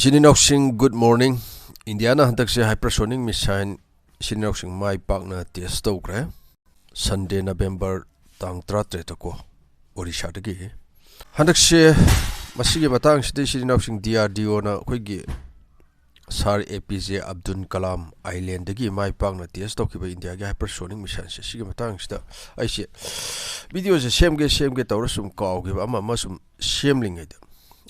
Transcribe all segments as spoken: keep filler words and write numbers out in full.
ꯏꯆꯤꯟ ꯏꯅꯥꯎꯁꯤꯡ, good morning. ꯏꯟꯗꯤꯌꯥꯅ ꯍꯟꯗꯛꯁꯦ hypersonic missile ꯏꯆꯤꯟ ꯏꯅꯥꯎꯁꯤꯡ ꯃꯥꯏ ꯄꯥꯛꯅ test ꯇꯧꯈ꯭ꯔꯦ꯫ Sunday, November ꯇꯥꯡ ꯇꯔꯥꯇꯔꯦꯠꯇꯀꯣ, ꯑꯣꯔꯤꯁꯥꯗꯒꯤ꯫ ꯍꯟꯗꯛꯁꯦ ꯃꯁꯤꯒꯤ ꯃꯇꯥꯡꯁꯤꯗ ꯏꯆꯤꯟ ꯏꯅꯥꯎꯁꯤꯡ, DRDOꯅ ꯑꯩꯈꯣꯏꯒꯤ Sir APJ Abdul Kalam Islandꯗꯒꯤ ꯃꯥꯏ ꯄꯥꯛꯅ test ꯇꯧꯈꯤꯕ ꯏꯟꯗꯤꯌꯥꯒꯤ hypersonic missileꯁꯦ, ꯁꯤꯒꯤ ꯃꯇꯥꯡꯁꯤꯗ ꯑꯩꯁꯦ videoꯁꯦ ꯁꯦꯝꯒꯦ ꯁꯦꯝꯒꯦ ꯇꯧꯔ ꯁꯨꯝ ꯀꯥꯎꯈꯤꯕ, ꯑꯃ ꯑꯃ ꯁꯨꯝ ꯁꯦꯝꯂꯤꯉꯩꯗ,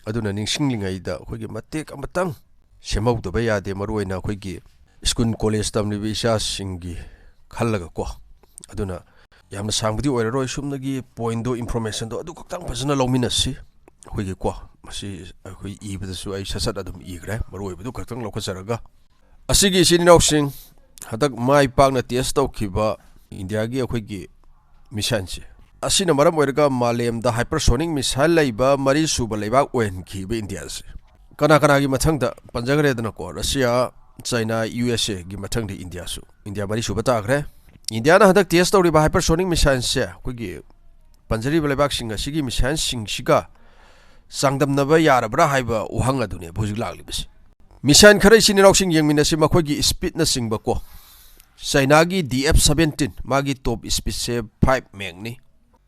ꯑꯗꯨꯅ ꯅꯤꯡꯁꯤꯡꯂꯤꯉꯩꯗ ꯑꯩꯈꯣꯏꯒꯤ ꯃꯇꯦꯛ ꯑꯃꯇꯪ ꯁꯦꯝꯍꯧꯗꯕ ꯌꯥꯗꯦ, ꯃꯔꯨꯑꯣꯏꯅ ꯑꯩꯈꯣꯏꯒꯤ school college ꯇꯝꯂꯤꯕ ꯏꯆꯥꯁꯤꯡꯒꯤ ꯈꯜꯂꯒꯀꯣ꯫ ꯑꯗꯨꯅ ꯌꯥꯝꯅ ꯁꯥꯡꯕꯗꯤ ꯑꯣꯏꯔꯔꯣꯏ, ꯁꯨꯞꯅꯒꯤ pointꯗꯣ, informationꯗꯣ ꯑꯗꯨ ꯈꯛꯇꯪ ꯐꯖꯅ ꯂꯧꯃꯤꯟꯅꯁꯤ꯫ ꯑꯩꯈꯣꯏꯒꯤꯀꯣ, ꯃꯁꯤ ꯑꯩꯈꯣꯏ ꯏꯕꯗꯁꯨ ꯑꯩ ꯁꯠ ꯁꯠ ꯑꯗꯨꯝ ꯏꯈ꯭ꯔꯦ, ꯃꯔꯨꯑꯣꯏꯕꯗꯨ ꯈꯛꯇꯪ ꯂꯧꯈꯠꯆꯔꯒ꯫ ꯑꯁꯤꯒꯤ ꯏꯆꯤꯟ ꯏꯅꯥꯎꯁꯤꯡ, ꯍꯟꯗꯛ ꯃꯥꯏ ꯄꯥꯛꯅ test ꯇꯧꯈꯤꯕ ꯏꯟꯗꯤꯌꯥꯒꯤ ꯑꯩꯈꯣꯏꯒꯤ missileꯁꯦ, ꯑꯁꯤꯅ ꯃꯔꯝ ꯑꯣꯏꯔꯒ ꯃꯥꯂꯦꯝꯗ hypersonic missile ꯂꯩꯕ ꯃꯔꯤꯁꯨꯕ ꯂꯩꯕꯥꯛ ꯑꯣꯏꯍꯟꯈꯤꯕ ꯏꯟꯗꯤꯌꯥꯁꯦ꯫ ꯀꯅꯥ ꯀꯅꯥꯒꯤ ꯃꯊꯪꯗ ꯄꯟꯖꯈ꯭ꯔꯦꯗꯅꯀꯣ, ꯔꯁꯤꯌꯥ, ꯆꯥꯏꯅꯥ, USAꯒꯤ ꯃꯊꯪꯗ ꯏꯟꯗꯤꯌꯥꯁꯨ, ꯏꯟꯗꯤꯌꯥ ꯃꯔꯤꯁꯨꯕ ꯇꯥꯈ꯭ꯔꯦ꯫ ꯏꯟꯗꯤꯌꯥꯅ ꯍꯟꯗꯛ test ꯇꯧꯔꯤꯕ hypersonic missileꯁꯦ ꯑꯩꯈꯣꯏꯒꯤ ꯄꯟꯖꯔꯤꯕ ꯂꯩꯕꯥꯛꯁꯤꯡ ꯑꯁꯤꯒꯤ missileꯁꯤꯡꯁꯤꯒ ꯆꯥꯡꯗꯝꯅꯕ ꯌꯥꯔꯕ꯭ꯔꯥ ꯍꯥꯏꯕ ꯋꯥꯍꯪ ꯑꯗꯨꯅꯦꯕ ꯍꯧꯖꯤꯛ ꯂꯥꯛꯂꯤꯕꯁꯤ꯫ Missile ꯈꯔ ꯏꯆꯤꯟ ꯏꯅꯥꯎꯁꯤꯡ ꯌꯦꯡꯃꯤꯟꯅꯁꯤ, ꯃꯈꯣꯏꯒꯤ speedꯅꯆꯤꯡꯕꯀꯣ꯫ ꯆꯥꯏꯅꯥꯒꯤ DF seventeen, ꯃꯥꯒꯤ top speedꯁꯦ five Machꯅꯤ꯫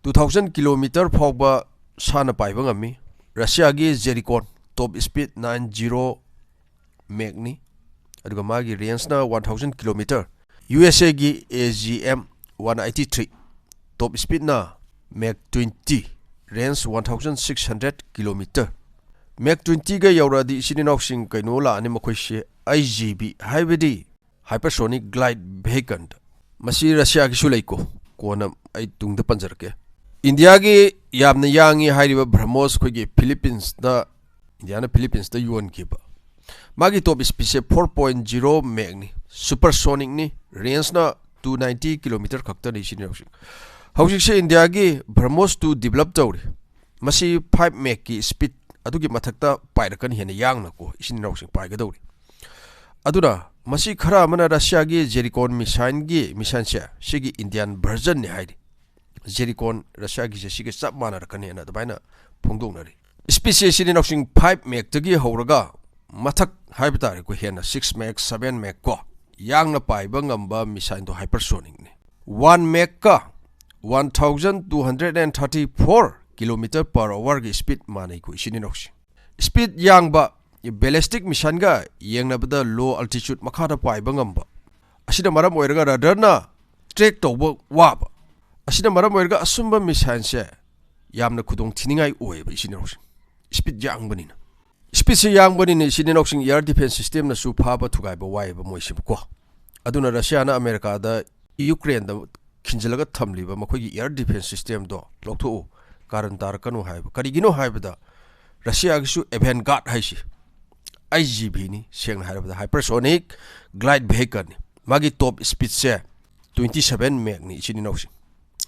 Two thousand kilometer ꯐꯥꯎꯕ ꯁꯥꯟꯅ ꯄꯥꯏꯕ ꯉꯝꯃꯤ꯫ ꯔꯁꯤꯌꯥꯒꯤ Zircon, top speed nine zero Machꯅꯤ, ꯑꯗꯨꯒ ꯃꯥꯒꯤ rangeꯅ one thousand kilometer꯫ USAꯒꯤ AGM one eighty three, top speedꯅ Mach twenty, range one thousand six hundred kilometer꯫ Mach twentyꯒ ꯌꯧꯔꯛꯑꯗꯤ ꯏꯆꯤꯟ ꯏꯅꯥꯎꯁꯤꯡ ꯀꯩꯅꯣ ꯂꯥꯛꯑꯅꯤ, ꯃꯈꯣꯏꯁꯦ IGV, ꯍꯥꯏꯕꯗꯤ hypersonic glide vehicle꯫ ꯃꯁꯤ ꯔꯁꯤꯌꯥꯒꯤꯁꯨ ꯂꯩꯀꯣ, ꯀꯣꯟꯅ ꯑꯩ ꯇꯨꯡꯗ ꯄꯟꯖꯔꯛꯀꯦ꯫ ꯏꯟꯗꯤꯌꯥꯒꯤ ꯌꯥꯝꯅ ꯌꯥꯡꯉꯤ ꯍꯥꯏꯔꯤꯕ BrahMos, ꯑꯩꯈꯣꯏꯒꯤ Philippines ꯏꯟꯗꯤꯌꯥꯅ Philippines ꯌꯣꯟꯈꯤꯕ꯫ ꯃꯥꯒꯤ top speedꯁꯦ four point zero Machꯅꯤ, supersonicꯅꯤ, rangeꯅ two ninety kilometer ꯈꯛꯇꯅꯤ ꯏꯆꯤꯟ ꯏꯅꯥꯎꯁꯤꯡ꯫ ꯍꯧꯖꯤꯛꯁꯦ ꯏꯟꯗꯤꯌꯥꯒꯤ BrahMos two develop ꯇꯧꯔꯤ꯫ ꯃꯁꯤ five Machꯀꯤ speed ꯑꯗꯨꯒꯤ ꯃꯊꯛꯇ ꯄꯥꯏꯔꯛꯀꯅꯤ, ꯍꯦꯟꯅ ꯌꯥꯡꯅꯀꯣ ꯏꯆꯤꯟ ꯏꯅꯥꯎꯁꯤꯡ ꯄꯥꯏꯒꯗꯧꯔꯤ꯫ ꯑꯗꯨꯅ ꯃꯁꯤ ꯈꯔ ꯑꯃꯅ ꯔꯁꯤꯌꯥꯒꯤ Zircon missileꯒꯤ, missileꯁꯦ ꯁꯤꯒꯤ Indian versionꯅꯤ ꯍꯥꯏꯔꯤ꯫ Zircon ꯔꯁꯤꯌꯥꯒꯤꯁꯦ ꯁꯤꯒ ꯆꯞ ꯃꯥꯟꯅꯔꯛꯀꯅꯤꯅ ꯑꯗꯨꯃꯥꯏꯅ ꯐꯣꯡꯗꯣꯛꯅꯔꯤ꯫ Speedꯁꯦ ꯏꯆꯤꯟ ꯏꯅꯥꯎꯁꯤꯡ five Machꯇꯒꯤ ꯍꯧꯔꯒ ꯃꯊꯛ ꯍꯥꯏꯕ ꯇꯥꯔꯦꯀꯣ, ꯍꯦꯟꯅ six Mach, seven Mach ꯀꯣ, ꯌꯥꯡꯅ ꯄꯥꯏꯕ ꯉꯝꯕ missileꯗꯣ hypersonicꯅꯤ. One Machꯀ one thousand two hundred and thirty four kilometer per hourꯒꯤ speed ꯃꯥꯟꯅꯩꯀꯣ, ꯏꯆꯤꯟ ꯏꯅꯥꯎꯁꯤꯡ. Speed ꯌꯥꯡꯕ, ballistic missileꯒ ꯌꯦꯡꯅꯕꯗ low altitude, ꯃꯈꯥꯗ ꯄꯥꯏꯕ ꯉꯝꯕ, ꯑꯁꯤꯅ ꯃꯔꯝ ꯑꯣꯏꯔꯒ radarꯅ track ꯇꯧꯕ ꯋꯥꯕ, ꯑꯁꯤꯅ ꯃꯔꯝ ꯑꯣꯏꯔꯒ ꯑꯁꯨꯝꯕ missileꯁꯦ ꯌꯥꯝꯅ ꯈꯨꯗꯣꯡ ꯊꯤꯅꯤꯡꯉꯥꯏ ꯑꯣꯏꯌꯦꯕ, ꯏꯆꯤꯟ ꯏꯅꯥꯎꯁꯤꯡ. Speed ꯌꯥꯡꯕꯅꯤꯅ, speedꯁꯦ ꯌꯥꯡꯕꯅꯤꯅ, ꯏꯆꯤꯟ ꯏꯅꯥꯎꯁꯤꯡ, air defense systemꯅꯁꯨ ꯐꯥꯕ ꯊꯨꯒꯥꯏꯕ ꯋꯥꯏꯌꯦꯕ ꯃꯣꯏꯁꯤꯕꯨꯀꯣ. ꯑꯗꯨꯅ ꯔꯁꯤꯌꯥꯅ ꯑꯃꯦꯔꯤꯀꯥꯗ Ukraineꯗ ꯈꯤꯟꯖꯤꯜꯂꯒ ꯊꯝꯂꯤꯕ ꯃꯈꯣꯏꯒꯤ air defense systemꯗꯣ ꯂꯧꯊꯣꯛꯎ, ꯀꯥꯔꯟ ꯇꯥꯔꯛꯀꯅꯨ ꯍꯥꯏꯕ꯫ ꯀꯔꯤꯒꯤꯅꯣ ꯍꯥꯏꯕꯗ ꯔꯁꯤꯌꯥꯒꯤꯁꯨ Avangard ꯍꯥꯏꯁꯤ IGVꯅꯤ, ꯁꯦꯡꯅ ꯍꯥꯏꯔꯕꯗ hypersonic glide vehicleꯅꯤ꯫ ꯃꯥꯒꯤ top speedꯁꯦ twenty seven Machꯅꯤ, ꯏꯆꯤꯟ ꯏꯅꯥꯎꯁꯤꯡ꯫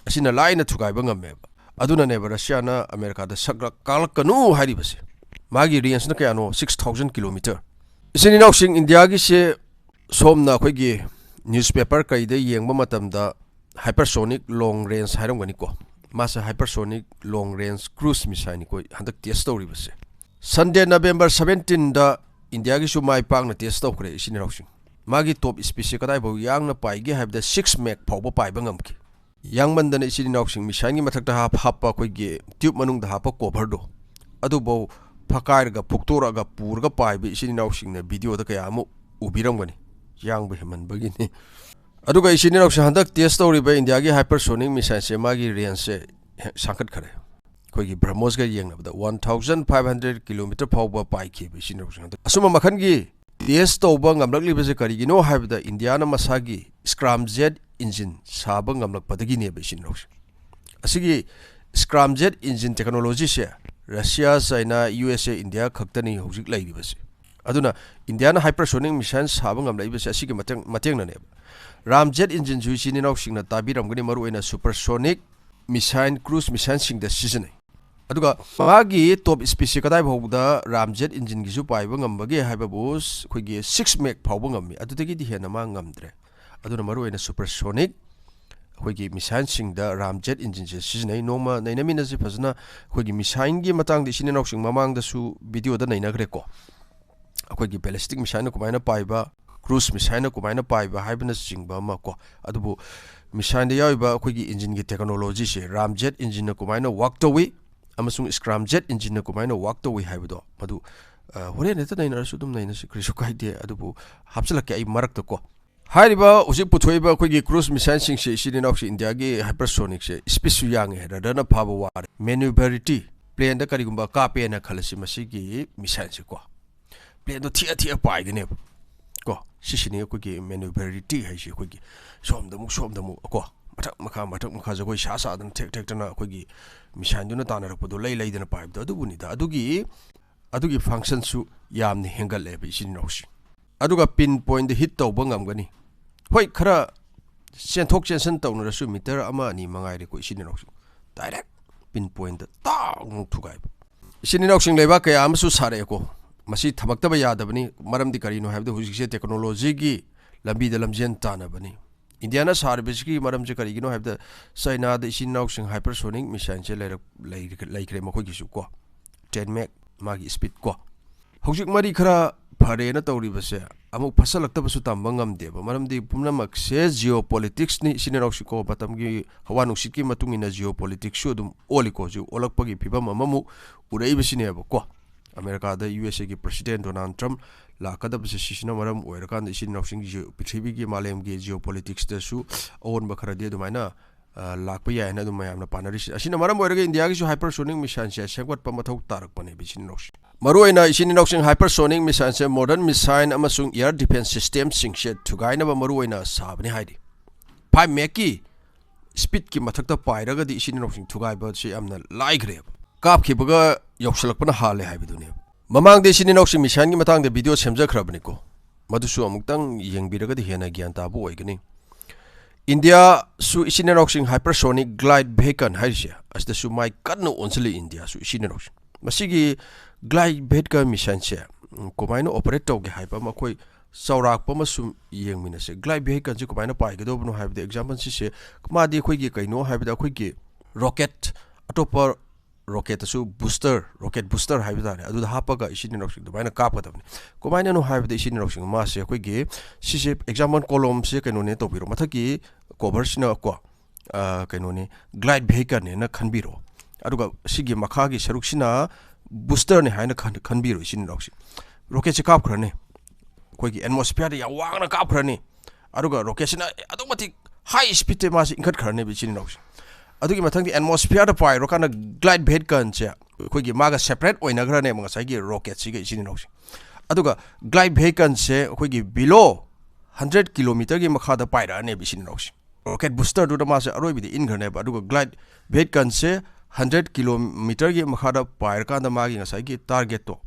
ꯑꯁꯤꯅ ꯂꯥꯏꯅ ꯊꯨꯒꯥꯏꯕ ꯉꯝꯃꯦꯕ꯫ ꯑꯗꯨꯅꯅꯦꯕ ꯔꯁꯤꯌꯥꯅ ꯑꯃꯦꯔꯤꯀꯥꯗ ꯁꯛ ꯀꯥꯛꯂꯛꯀꯅꯨ ꯍꯥꯏꯔꯤꯕꯁꯦ꯫ ꯃꯥꯒꯤ rangeꯅ ꯀꯌꯥꯅꯣ? Six thousand kilometer꯫ ꯏꯆꯤꯟ ꯏꯅꯥꯎꯁꯤꯡ, ꯏꯟꯗꯤꯌꯥꯒꯤꯁꯦ ꯁꯣꯝꯅ ꯑꯩꯈꯣꯏꯒꯤ newspaper ꯀꯩꯗ ꯌꯦꯡꯕ ꯃꯇꯝꯗ hypersonic long range ꯍꯥꯏꯔꯝꯒꯅꯤꯀꯣ꯫ ꯃꯥꯁꯦ hypersonic long range cruise missileꯅꯤꯀꯣ ꯍꯟꯗꯛ test ꯇꯧꯔꯤꯕꯁꯦ꯫ Sunday, November seventeenꯗ ꯏꯟꯗꯤꯌꯥꯒꯤꯁꯨ ꯃꯥꯏ ꯄꯥꯛꯅ test ꯇꯧꯈ꯭ꯔꯦ, ꯏꯆꯤꯟ ꯏꯅꯥꯎꯁꯤꯡ꯫ ꯃꯥꯒꯤ top speedꯁꯦ ꯀꯗꯥꯏꯐꯥꯎ ꯌꯥꯡꯅ ꯄꯥꯏꯒꯦ ꯍꯥꯏꯕꯗ six Mach ꯐꯥꯎꯕ ꯄꯥꯏꯕ ꯉꯝꯈꯤ꯫ ꯌꯥꯡꯃꯟꯗꯅ, ꯏꯆꯤꯟ ꯏꯅꯥꯎꯁꯤꯡ, missileꯒꯤ ꯃꯊꯛꯇ ꯍꯥꯞ-, ꯍꯥꯞꯄ ꯑꯩꯈꯣꯏꯒꯤ tube ꯃꯅꯨꯡꯗ ꯍꯥꯞꯄ coverꯗꯣ, ꯑꯗꯨꯐꯥꯎ ꯐꯛꯀꯥꯏꯔꯒ ꯐꯨꯛꯇꯣꯔꯛꯑꯒ ꯄꯨꯔꯒ ꯄꯥꯏꯕ ꯏꯆꯤꯟ ꯏꯅꯥꯎꯁꯤꯡꯅ videoꯗ ꯀꯌꯥ ꯑꯃ ꯎꯕꯤꯔꯝꯒꯅꯤ꯫ ꯌꯥꯡꯕ ꯍꯦꯟꯃꯟꯕꯒꯤꯅꯤ꯫ ꯑꯗꯨꯒ ꯏꯆꯤꯟ ꯏꯅꯥꯎꯁꯤꯡ, ꯍꯟꯗꯛ test ꯇꯧꯔꯤꯕ ꯏꯟꯗꯤꯌꯥꯒꯤ hypersonic missileꯁꯦ ꯃꯥꯒꯤ rangeꯁꯦ ꯍꯦ-, ꯁꯥꯡꯈꯠꯈꯔꯦ꯫ ꯑꯩꯈꯣꯏꯒꯤ BrahMosꯀ ꯌꯦꯡꯅꯕꯗ one thousand five hundred kilometer ꯐꯥꯎꯕ ꯄꯥꯏꯈꯤꯕ ꯏꯆꯤꯟ ꯏꯅꯥꯎꯁꯤꯡ꯫ ꯍꯟꯗꯛ ꯑꯁꯨꯝꯕ ꯃꯈꯜꯒꯤ test ꯇꯧꯕ ꯉꯝꯂꯛꯂꯤꯕꯁꯦ ꯀꯔꯤꯒꯤꯅꯣ ꯍꯥꯏꯕꯗ, ꯏꯟꯗꯤꯌꯥꯅ ꯃꯁꯥꯒꯤ scramjet engine ꯁꯥꯕ ꯉꯝꯂꯛꯄꯗꯒꯤꯅꯦꯕ, ꯏꯆꯤꯟ ꯏꯅꯥꯎꯁꯤꯡ꯫ ꯑꯁꯤꯒꯤ scramjet engine technologyꯁꯦ ꯔꯁꯤꯌꯥ, ꯆꯥꯏꯅꯥ, USA, ꯏꯟꯗꯤꯌꯥ ꯈꯛꯇꯅꯤ ꯍꯧꯖꯤꯛ ꯂꯩꯔꯤꯕꯁꯦ꯫ ꯑꯗꯨꯅ ꯏꯟꯗꯤꯌꯥꯅ hypersonic missile ꯁꯥꯕ ꯉꯝꯂꯛꯏꯕꯁꯦ ꯑꯁꯤꯒꯤ ꯃꯇꯦꯡ-, ꯃꯇꯦꯡꯅꯅꯦꯕ꯫ Ramjet engineꯁꯨ ꯏꯆꯤꯟ ꯏꯅꯥꯎꯁꯤꯡꯅ ꯇꯥꯕꯤꯔꯝꯒꯅꯤ, ꯃꯔꯨꯑꯣꯏꯅ supersonic missile, cruise missileꯁꯤꯡꯗ ꯁꯤꯖꯤꯟꯅꯩ꯫ ꯑꯗꯨꯒ ꯃꯥꯒꯤ top speedꯁꯦ ꯀꯗꯥꯏ ꯐꯥꯎꯕꯗ Ramjet engineꯒꯤꯁꯨ ꯄꯥꯏꯕ ꯉꯝꯕꯒꯦ ꯍꯥꯏꯕꯕꯨ ꯑꯩꯈꯣꯏꯒꯤ six Mach ꯐꯥꯎꯕ ꯉꯝꯃꯤ, ꯑꯗꯨꯗꯒꯤꯗꯤ ꯍꯦꯟꯅ ꯃꯥ ꯉꯝꯗ꯭ꯔꯦ꯫ ꯑꯗꯨꯅ ꯃꯔꯨꯑꯣꯏꯅ supersonic ꯑꯩꯈꯣꯏꯒꯤ missileꯁꯤꯡꯗ Ramjet engineꯁꯦ ꯁꯤꯖꯤꯟꯅꯩ꯫ ꯅꯣꯡꯃ ꯅꯩꯅꯃꯤꯟꯅꯁꯤ ꯐꯖꯅ꯫ ꯑꯩꯈꯣꯏꯒꯤ missileꯒꯤ ꯃꯇꯥꯡꯗ ꯏꯆꯤꯟ ꯏꯅꯥꯎꯁꯤꯡ ꯃꯃꯥꯡꯗꯁꯨ videoꯗ ꯅꯩꯅꯈ꯭ꯔꯦꯀꯣ꯫ ꯑꯩꯈꯣꯏꯒꯤ ballistic missileꯅ ꯀꯃꯥꯏꯅ ꯄꯥꯏꯕ, cruise missileꯅ ꯀꯃꯥꯏꯅ ꯄꯥꯏꯕ ꯍꯥꯏꯕꯅꯆꯤꯡꯕ ꯑꯃ ꯀꯣ꯫ ꯑꯗꯨꯕꯨ missileꯗ ꯌꯥꯎꯔꯤꯕ ꯑꯩꯈꯣꯏꯒꯤ engineꯒꯤ technologyꯁꯦ, Ramjet engineꯅ ꯀꯃꯥꯏꯅ work ꯇꯧꯏ ꯑꯃꯁꯨꯡ Scramjet engineꯅ ꯀꯃꯥꯏꯅ work ꯇꯧꯏ ꯍꯥꯏꯕꯗꯣ, ꯃꯗꯨ, ꯑ, ꯍꯣꯔꯦꯟ ꯍꯦꯛꯇ ꯅꯩꯅꯔꯁꯨ ꯑꯗꯨꯝ ꯅꯩꯅꯁꯤ, ꯀꯔꯤꯁꯨ ꯀꯥꯏꯗꯦ꯫ ꯑꯗꯨꯕꯨ ꯍꯥꯞꯆꯤꯜꯂꯛꯀꯦ ꯑꯩ ꯃꯔꯛꯇ ꯀꯣ꯫ ꯍꯥꯏꯔꯤꯕ ꯍꯧꯖꯤꯛ ꯄꯨꯊꯣꯛꯏꯕ ꯑꯩꯈꯣꯏꯒꯤ cruise missileꯁꯤꯡꯁꯦ, ꯏꯆꯤꯟ ꯏꯅꯥꯎꯁꯤꯡ, India ꯒꯤ hypersonic ꯁꯦ speed ꯁꯨ ꯌꯥꯡꯉꯦ, radar ꯅ ꯐꯥꯕ ꯋꯥꯔꯦ, maneuverability, plane ꯗ ꯀꯔꯤꯒꯨꯝꯕ ꯀꯥꯞꯄꯦꯅ ꯈꯜꯂꯁꯤ, ꯃꯁꯤꯒꯤ missile ꯁꯦ ꯀꯣ, plane ꯗꯣ ꯊꯤꯑ ꯊꯤꯑ ꯄꯥꯏꯒꯅꯦꯕ ꯀꯣ꯫ ꯁꯤꯁꯤꯅꯤ ꯑꯩꯈꯣꯏꯒꯤ maneuverability ꯍꯥꯏꯁꯤ, ꯑꯩꯈꯣꯏꯒꯤ ꯁꯣꯝꯗ ꯑꯃꯨꯛ ꯁꯣꯝꯗ ꯑꯃꯨꯛ ꯀꯣ, ꯃꯊꯛ ꯃꯈꯥ ꯃꯊꯛ ꯃꯈꯥ ꯖꯒꯣꯏ ꯁꯥ ꯁꯥꯗꯅ ꯊꯦꯛ ꯊꯦꯛꯇꯅ ꯑꯩꯈꯣꯏꯒꯤ missile ꯗꯨꯅ ꯇꯥꯟꯅꯔꯛꯄꯗꯣ ꯂꯩ ꯂꯩꯗꯅ ꯄꯥꯏꯕꯗꯣ, ꯑꯗꯨꯕꯨꯅꯤꯗ꯫ ꯑꯗꯨꯒꯤ ꯑꯗꯨꯒꯤ function ꯁꯨ ꯌꯥꯝꯅ ꯍꯦꯟꯒꯠꯂꯦꯕ, ꯏꯆꯤꯟ ꯏꯅꯥꯎꯁꯤꯡ꯫ ꯑꯗꯨꯒ pin point ꯗ hit ꯇꯧꯕ ꯉꯝꯒꯅꯤ꯫ ꯍꯣꯏ, ꯈꯔ ꯆꯦꯟꯊꯣꯛ ꯆꯦꯟꯁꯤꯟ ꯇꯧꯅꯔꯁꯨ, meter ꯑꯃ ꯑꯅꯤ ꯃꯉꯥꯏꯔꯦꯀꯣ, ꯏꯆꯤꯟ ꯏꯅꯥꯎꯁꯤꯡ, direct pin point ꯇ ꯇꯥꯛ ꯑꯃꯨꯛ ꯊꯨꯒꯥꯏꯕ꯫ ꯏꯆꯤꯟ ꯏꯅꯥꯎꯁꯤꯡ, ꯂꯩꯕꯥꯛ ꯀꯌꯥ ꯑꯃꯁꯨ ꯁꯥꯔꯛꯑꯦꯀꯣ꯫ ꯃꯁꯤ ꯊꯝꯃꯛꯇꯕ ꯌꯥꯗꯕꯅꯤ꯫ ꯃꯔꯝꯗꯤ ꯀꯔꯤꯅꯣ ꯍꯥꯏꯕꯗ, ꯍꯧꯖꯤꯛꯁꯦ technology ꯒꯤ ꯂꯝꯕꯤꯗ ꯂꯝꯖꯦꯟ ꯇꯥꯟꯅꯕꯅꯤ꯫ India ꯅ ꯁꯥꯔꯤꯕꯁꯤꯒꯤ ꯃꯔꯝꯁꯦ ꯀꯔꯤꯒꯤꯅꯣ ꯍꯥꯏꯕꯗ, China ꯗ ꯏꯆꯤꯟ ꯏꯅꯥꯎꯁꯤꯡ hypersonic missile ꯁꯦ ꯂꯩꯔꯛ-, ꯂꯩ-, ꯂꯩꯈ꯭ꯔꯦ ꯃꯈꯣꯏꯒꯤꯁꯨ ꯀꯣ꯫ Ten Mach ꯃꯥꯒꯤ speed ꯀꯣ꯫ ꯍꯧꯖꯤꯛ ꯃꯔꯤ ꯈꯔ ꯐꯔꯦꯅ ꯇꯧꯔꯤꯕꯁꯦ ꯑꯃꯨꯛ ꯐꯠꯁꯜꯂꯛꯇꯕꯁꯨ ꯇꯝꯕ ꯉꯝꯗꯦꯕ꯫ ꯃꯔꯝꯗꯤ ꯄꯨꯝꯅꯃꯛꯁꯦ geopolitics ꯅꯤ, ꯏꯆꯤꯟ ꯏꯅꯥꯎꯁꯤꯡ ꯀꯣ꯫ ꯃꯇꯝꯒꯤ ꯍꯋꯥ ꯅꯨꯡꯁꯤꯠꯀꯤ ꯃꯇꯨꯡ ꯏꯟꯅ geopolitics ꯁꯨ ꯑꯗꯨꯝ ꯑꯣꯜꯂꯤꯀꯣ꯫ ꯍꯧꯖꯤꯛ ꯑꯣꯜꯂꯛꯄꯒꯤ ꯐꯤꯕꯝ ꯑꯃꯃꯨꯛ ꯎꯔꯛꯏꯕꯁꯤꯅꯦꯕꯀꯣ꯫ ꯑꯃꯦꯔꯤꯀꯥꯗ, ꯌꯨ ꯑꯦꯁ ꯑꯦ ꯒꯤ president Donald Trump ꯂꯥꯛꯀꯗꯕꯁꯦ, ꯁꯤꯁꯤꯅ ꯃꯔꯝ ꯑꯣꯏꯔꯀꯥꯟꯗ ꯏꯆꯤꯟ ꯏꯅꯥꯎꯁꯤꯡ, geo-, ꯄ꯭ꯔꯤꯊꯤꯕꯤꯒꯤ ꯃꯥꯂꯦꯝꯒꯤ geopolitics ꯇꯁꯨ ꯑꯑꯣꯟꯕ ꯈꯔꯗꯤ ꯑꯗꯨꯃꯥꯏꯅ, ꯑ, ꯂꯥꯛꯄ ꯌꯥꯏ ꯍꯥꯏꯅ ꯑꯗꯨꯝ ꯃꯌꯥꯝꯅ ꯄꯥꯅꯔꯤꯁꯤ꯫ ꯑꯁꯤꯅ ꯃꯔꯝ ꯑꯣꯏꯔꯒ India ꯒꯤꯁꯨ hypersonic missile ꯁꯦ ꯁꯦꯝꯒꯠꯄ ꯃꯊꯧ ꯇꯥꯔꯛꯄꯅꯦꯕ, ꯏꯆꯤꯟ ꯏꯅꯥꯎꯁꯤꯡ꯫ ꯃꯔꯨꯑꯣꯏꯅ ꯏꯆꯤꯟ ꯏꯅꯥꯎꯁꯤꯡ, hypersonic missile ꯁꯦ modern missile ꯑꯃꯁꯨꯡ air defense system ꯁꯤꯡꯁꯦ ꯊꯨꯒꯥꯏꯅꯕ ꯃꯔꯨꯑꯣꯏꯅ ꯁꯥꯕꯅꯤ ꯍꯥꯏꯔꯤ꯫ Five Mach ꯀꯤ speed ꯀꯤ ꯃꯊꯛꯇ ꯄꯥꯏꯔꯒꯗꯤ ꯏꯆꯤꯟ ꯏꯅꯥꯎꯁꯤꯡ ꯊꯨꯒꯥꯏꯕꯁꯦ ꯌꯥꯝꯅ ꯂꯥꯏꯈ꯭ꯔꯦꯕ꯫ ꯀꯥꯞꯈꯤꯕꯒ ꯌꯧꯁꯤꯜꯂꯛꯄꯅ ꯍꯥꯜꯂꯦ ꯍꯥꯏꯕꯗꯨꯅꯦꯕ꯫ ꯃꯃꯥꯡꯗ ꯏꯆꯤꯟ ꯏꯅꯥꯎꯁꯤꯡ missile ꯒꯤ ꯃꯇꯥꯡꯗ video ꯁꯦꯝꯖꯈ꯭ꯔꯕꯅꯤꯀꯣ꯫ ꯃꯗꯨꯁꯨ ꯑꯃꯨꯛꯇꯪ ꯌꯦꯡꯕꯤꯔꯒꯗꯤ ꯍꯦꯟꯅ ꯒ꯭ꯌꯥꯟ ꯇꯥꯕ ꯑꯣꯏꯒꯅꯤ꯫ India ꯁꯨ ꯏꯆꯤꯟ ꯏꯅꯥꯎꯁꯤꯡ hypersonic glide vehicle ꯍꯥꯏꯔꯤꯁꯦ, ꯑꯁꯤꯗꯁꯨ ꯃꯥꯏ ꯀꯟꯅ ꯑꯣꯟꯁꯤꯜꯂꯤ, India ꯁꯨ ꯏꯆꯤꯟ ꯏꯅꯥꯎꯁꯤꯡ꯫ ꯃꯁꯤꯒꯤ glide vehicle missile ꯁꯦ, ꯎꯝ, ꯀꯃꯥꯏꯅ operate ꯇꯧꯒꯦ ꯍꯥꯏꯕ ꯑꯃ ꯑꯩꯈꯣꯏ ꯆꯥꯎꯔꯥꯛꯄ ꯑꯃ ꯁꯨꯝ ꯌꯦꯡꯃꯤꯟꯅꯁꯦ꯫ Glide vehicle ꯁꯦ ꯀꯃꯥꯏꯅ ꯄꯥꯏꯒꯗꯧꯕꯅꯣ ꯍꯥꯏꯕꯗ, example ꯁꯤꯁꯦ, ꯃꯥꯗꯤ ꯑꯩꯈꯣꯏꯒꯤ ꯀꯩꯅꯣ ꯍꯥꯏꯕꯗ, ꯑꯩꯈꯣꯏꯒꯤ rocket ꯑꯇꯣꯞꯄ ꯔꯣꯀꯦꯠꯇꯁꯨ ꯕꯨꯁꯇꯔ, ꯔꯣꯀꯦꯠ ꯕꯨꯁꯇꯔ ꯍꯥꯏꯕ ꯇꯥꯔꯦ, ꯑꯗꯨꯗ ꯍꯥꯞꯄꯒ ꯏꯆꯤꯟ ꯏꯅꯥꯎꯁꯤꯡ ꯑꯗꯨꯃꯥꯏꯅ ꯀꯥꯞꯀꯗꯕꯅꯤ꯫ ꯀꯃꯥꯏꯅꯅꯣ ꯍꯥꯏꯕꯗ, ꯏꯆꯤꯟ ꯏꯅꯥꯎꯁꯤꯡ, ꯃꯥꯁꯦ ꯑꯩꯈꯣꯏꯒꯤ, ꯁꯤꯁꯦ ꯑꯦꯛꯖꯥꯝꯄꯜ ꯀꯣꯂꯣꯝꯁꯦ ꯀꯩꯅꯣꯅꯦ ꯇꯧꯕꯤꯔꯣ, ꯃꯊꯛꯀꯤ ꯀꯣꯚꯔꯁꯤꯅ ꯀꯣ, ꯑ, ꯀꯩꯅꯣꯅꯤ, ꯒ꯭ꯂꯥꯏꯠ ꯚꯦꯍꯤꯀꯜꯅꯦꯅ ꯈꯟꯕꯤꯔꯣ, ꯑꯗꯨꯒ ꯁꯤꯒꯤ ꯃꯈꯥꯒꯤ ꯁꯔꯨꯛꯁꯤꯅ ꯕꯨꯁꯇꯔꯅꯤ ꯍꯥꯏꯅ ꯈꯟ-, ꯈꯟꯕꯤꯔꯣ, ꯏꯆꯤꯟ ꯏꯅꯥꯎꯁꯤꯡ꯫ ꯔꯣꯀꯦꯠꯁꯦ ꯀꯥꯞꯈ꯭ꯔꯅꯤ, ꯑꯩꯈꯣꯏꯒꯤ ꯑꯦꯠꯃꯣꯁꯐꯤꯌꯔꯗ ꯌꯥꯝ ꯋꯥꯡꯅ ꯀꯥꯞꯈ꯭ꯔꯅꯤ, ꯑꯗꯨꯒ ꯔꯣꯀꯦꯠꯁꯤꯅ ꯑꯗꯨꯛ ꯃꯇꯤꯛ ꯍꯥꯏ ꯁ꯭ꯄꯤꯠꯇ ꯃꯥꯁꯤ ꯏꯟꯈꯠꯈ꯭ꯔꯅꯦꯕ, ꯏꯆꯤꯟ ꯏꯅꯥꯎꯁꯤꯡ꯫ ꯑꯗꯨꯒꯤ ꯃꯊꯪꯗꯤ ꯑꯦꯠꯃꯣꯁꯐꯤꯌꯔꯗ ꯄꯥꯏꯔꯨꯔꯀꯥꯟꯗ ꯒ꯭ꯂꯥꯏꯠ ꯚꯦꯍꯤꯀꯜꯁꯦ ꯑꯩꯈꯣꯏꯒꯤ ꯃꯥꯒ ꯁꯦꯄꯔꯦꯠ ꯑꯣꯏꯅꯈ꯭ꯔꯅꯦꯕ, ꯉꯁꯥꯏꯒꯤ ꯔꯣꯀꯦꯠꯁꯤꯒ, ꯏꯆꯤꯟ ꯏꯅꯥꯎꯁꯤꯡ꯫ ꯑꯗꯨꯒ ꯒ꯭ꯂꯥꯏꯠ ꯚꯦꯍꯤꯀꯜꯁꯦ ꯑꯩꯈꯣꯏꯒꯤ ꯕꯤꯂꯣ ꯍꯟꯗ꯭ꯔꯦꯠ ꯀꯤꯂꯣꯃꯤꯇꯔꯒꯤ ꯃꯈꯥꯗ ꯄꯥꯏꯔꯛꯑꯅꯦꯕ, ꯏꯆꯤꯟ ꯏꯅꯥꯎꯁꯤꯡ꯫ ꯔꯣꯀꯦꯠ ꯕꯨꯁꯇꯔꯗꯨꯗ ꯃꯥꯁꯦ ꯑꯔꯣꯏꯕꯗ ꯏꯟꯈ꯭ꯔꯅꯦꯕ, ꯑꯗꯨꯒ ꯒ꯭ꯂꯥꯏꯠ ꯚꯦꯍꯤꯀꯜꯁꯦ ꯍꯟꯗ꯭ꯔꯦꯠ ꯀꯤꯂꯣꯃꯤꯇꯔꯒꯤ ꯃꯈꯥꯗ ꯄꯥꯏꯔꯀꯥꯟꯗ ꯃꯥꯒꯤ ꯉꯁꯥꯏꯒꯤ ꯇꯥꯔꯒꯦꯠꯇꯣ,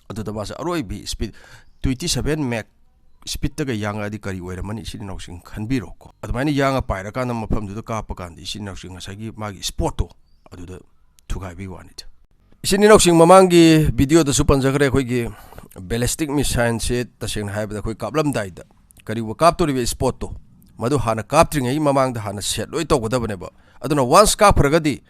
ꯑꯗꯨꯗ ꯃꯥꯁꯦ ꯑꯔꯣꯏꯕꯤ ꯁ꯭ꯄꯤꯠ ꯇ꯭ꯋꯦꯟꯇꯤ ꯁꯚꯦꯟ ꯃꯦꯛ ꯁ꯭ꯄꯤꯠꯇꯒ ꯌꯥꯡꯉꯛꯑꯗꯤ ꯀꯔꯤ ꯑꯣꯏꯔꯝꯃꯅꯤ, ꯏꯆꯤꯟ ꯏꯅꯥꯎꯁꯤꯡ ꯈꯟꯕꯤꯔꯣꯀꯣ꯫ ꯑꯗꯨꯃꯥꯏꯅ ꯌꯥꯡꯉ ꯄꯥꯏꯔꯀꯥꯟꯗ ꯃꯐꯝꯗꯨꯗ ꯀꯥꯞꯄ ꯀꯥꯟꯗ, ꯏꯆꯤꯟ ꯏꯅꯥꯎꯁꯤꯡ, ꯉꯁꯥꯏꯒꯤ ꯃꯥꯒꯤ ꯁ꯭ꯄꯣꯠꯇꯣ ꯑꯗꯨꯗ ꯊꯨꯒꯥꯏꯕꯒꯤ ꯋꯥꯅꯤꯗ꯫ ꯏꯆꯤꯟ ꯏꯅꯥꯎꯁꯤꯡ, ꯃꯃꯥꯡꯒꯤ ꯚꯤꯗꯤꯑꯣꯗꯁꯨ ꯄꯟꯖꯈ꯭ꯔꯦ, ꯑꯩꯈꯣꯏꯒꯤ ꯕꯦꯂꯤꯁꯇꯤꯛ ꯃꯤꯁꯥꯏꯜꯁꯦ ꯇꯁꯦꯡꯅ ꯍꯥꯏꯕꯗ ꯑꯩꯈꯣꯏ ꯀꯥꯞꯂꯝꯗꯥꯏꯗ ꯀꯔꯤꯒꯨꯝꯕ ꯀꯥꯞꯇꯣꯔꯤꯕ ꯁ꯭ꯄꯣꯠꯇꯣ ꯃꯗꯨ ꯍꯥꯟꯅ ꯀꯥꯞꯇ꯭ꯔꯤꯉꯩꯒꯤ ꯃꯃꯥꯡꯗ ꯍꯥꯟꯅ ꯁꯦꯠ ꯂꯣꯏ ꯇꯧꯒꯗꯕꯅꯦꯕ꯫ ꯑꯗꯨꯅ ꯋꯥꯟꯁ ꯀꯥꯞꯈ꯭ꯔꯒꯗꯤ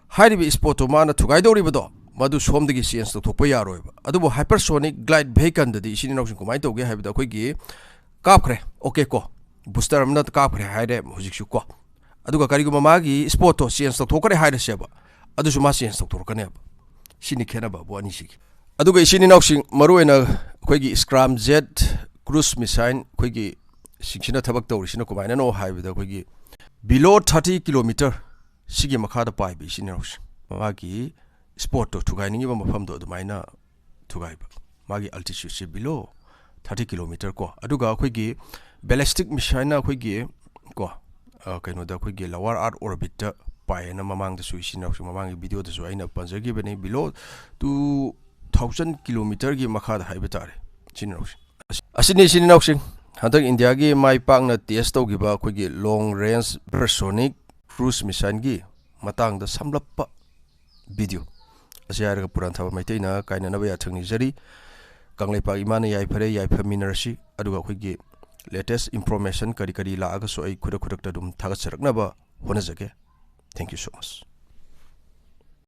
ꯍꯥꯏꯔꯤꯕ ꯁ꯭ꯄꯣꯠꯇꯣ ꯃꯥꯅ ꯊꯨꯒꯥꯏꯗꯧꯔꯤꯕꯗꯣ ꯃꯗꯨ ꯁꯣꯝꯗꯒꯤ ꯆꯦꯟꯖ ꯇꯧꯊꯣꯛꯄ ꯌꯥꯔꯣꯏꯕ꯫ ꯑꯗꯨꯕꯨ ꯍꯥꯏꯄꯔꯁꯣꯅꯤꯛ ꯒ꯭ꯂꯥꯏꯠ ꯚꯦꯍꯤꯀꯜꯗꯗꯤ, ꯏꯆꯤꯟ ꯏꯅꯥꯎꯁꯤꯡ, ꯀꯃꯥꯏꯅ ꯇꯧꯒꯦ ꯍꯥꯏꯕꯗ, ꯑꯩꯈꯣꯏꯒꯤ ꯀꯥꯞꯈ꯭ꯔꯦ, ꯑꯣꯀꯦ ꯀꯣ, ꯕꯨꯁꯇꯔ ꯑꯃꯅ ꯀꯥꯞꯈ꯭ꯔꯦ ꯍꯥꯏꯔꯦ ꯍꯧꯖꯤꯛꯁꯨ ꯀꯣ, ꯑꯗꯨꯒ ꯀꯔꯤꯒꯨꯝꯕ ꯃꯥꯒꯤ ꯁ꯭ꯄꯣꯠꯇꯣ ꯆꯦꯟꯖ ꯇꯧꯊꯣꯛꯈ꯭ꯔꯦ ꯍꯥꯏꯔꯁꯦꯕ, ꯑꯗꯨꯁꯨ ꯃꯥ ꯆꯦꯟꯖ ꯇꯧꯊꯣꯔꯛꯀꯅꯦꯕ꯫ ꯁꯤꯅꯤ ꯈꯦꯠꯅꯕꯕꯨ ꯑꯅꯤꯁꯤꯒꯤ꯫ ꯑꯗꯨꯒ ꯏꯆꯤꯟ ꯏꯅꯥꯎꯁꯤꯡ, ꯃꯔꯨꯑꯣꯏꯅ ꯑꯩꯈꯣꯏꯒꯤ ꯁ꯭ꯀ꯭ꯔꯥꯝ ꯖꯦꯠ ꯀ꯭ꯔꯨꯖ ꯃꯤꯁꯥꯏꯜ ꯑꯩꯈꯣꯏꯒꯤ ꯁꯤꯡꯁꯤꯅ ꯊꯕꯛ ꯇꯧꯔꯤꯁꯤꯅ ꯀꯃꯥꯏꯅꯅꯣ ꯍꯥꯏꯕꯗ, ꯑꯩꯈꯣꯏꯒꯤ ꯕꯤꯂꯣ ꯊꯥꯔꯇꯤ ꯀꯤꯂꯣꯃꯤꯇꯔ ꯁꯤꯒꯤ ꯃꯈꯥꯗ ꯄꯥꯏꯕ, ꯏꯆꯤꯟ ꯏꯅꯥꯎꯁꯤꯡ, ꯃꯥꯒꯤ ꯁ꯭ꯄꯣꯠꯇꯣ, ꯊꯨꯒꯥꯏꯅꯤꯡꯉꯤꯕ ꯃꯐꯝꯗꯣ ꯑꯗꯨꯃꯥꯏꯅ ꯊꯨꯒꯥꯏꯕ꯫ ꯃꯥꯒꯤ ꯑꯜꯇꯤꯆ꯭ꯌꯨꯠꯁꯦ ꯕꯤꯂꯣ ꯊꯥꯔꯇꯤ ꯀꯤꯂꯣꯃꯤꯇꯔ ꯀꯣ꯫ ꯑꯗꯨꯒ ꯑꯩꯈꯣꯏꯒꯤ ꯕꯦꯂꯤꯁꯇꯤꯛ ꯃꯤꯁꯥꯏꯜꯅ ꯑꯩꯈꯣꯏꯒꯤ ꯀꯣ, ꯑ, ꯀꯩꯅꯣꯗ, ꯑꯩꯈꯣꯏꯒꯤ ꯂꯣꯋꯔ ꯑꯥꯔꯠ ꯑꯣꯔꯕꯤꯠꯇ ꯄꯥꯏꯌꯦꯅ ꯃꯃꯥꯡꯗꯁꯨ, ꯏꯆꯤꯟ ꯏꯅꯥꯎꯁꯤꯡ, ꯃꯃꯥꯡꯒꯤ ꯚꯤꯗꯤꯑꯣꯗꯁꯨ ꯑꯩꯅ ꯄꯟꯖꯈꯤꯕꯅꯤ, ꯕꯤꯂꯣ ꯇꯨ ꯊꯥꯎꯖꯟ ꯀꯤꯂꯣꯃꯤꯇꯔꯒꯤ ꯃꯈꯥꯗ ꯍꯥꯏꯕ ꯇꯥꯔꯦ, ꯏꯆꯤꯟ ꯏꯅꯥꯎꯁꯤꯡ꯫ ꯑꯁꯤꯅꯤ, ꯏꯆꯤꯟ ꯏꯅꯥꯎꯁꯤꯡ, ꯍꯟꯗꯛ ꯏꯟꯗꯤꯌꯥꯒꯤ ꯃꯥꯏ ꯄꯥꯛꯅ ꯇꯦꯁ ꯇꯧꯈꯤꯕ ꯑꯩꯈꯣꯏꯒꯤ ꯂꯣꯡ ꯔꯦꯟꯖ ꯍꯥꯏꯄꯔꯁꯣꯅꯤꯛ ꯀ꯭ꯔꯨꯖ ꯃꯤꯁꯥꯏꯜꯒꯤ ꯃꯇꯥꯡꯗ ꯁꯝꯂꯞꯄ ꯚꯤꯗꯤꯑꯣ꯫ ꯑꯁꯤ ꯍꯥꯏꯔꯒ ꯄꯨꯔꯥꯟꯊꯕ ꯃꯩꯇꯩꯅ ꯀꯥꯏꯅꯅꯕ ꯌꯥꯊꯪ ꯅꯤꯖꯔꯤ꯫ ꯀꯪꯂꯩꯄꯥꯛ ꯏꯃꯥꯅ ꯌꯥꯏꯐꯔꯦ, ꯌꯥꯏꯐꯃꯤꯟꯅꯔꯁꯤ꯫ ꯑꯗꯨꯒ ꯑꯩꯈꯣꯏꯒꯤ ꯂꯦꯇꯦꯁ ꯏꯟꯐꯣꯔꯃꯦꯁꯟ ꯀꯔꯤ ꯀꯔꯤ ꯂꯥꯛꯑꯒꯁꯨ ꯑꯩ ꯈꯨꯗꯛ ꯈꯨꯗꯛꯇ ꯑꯗꯨꯝ ꯊꯥꯒꯠꯆꯔꯛꯅꯕ ꯍꯣꯠꯅꯖꯒꯦ꯫ Thank you so much꯫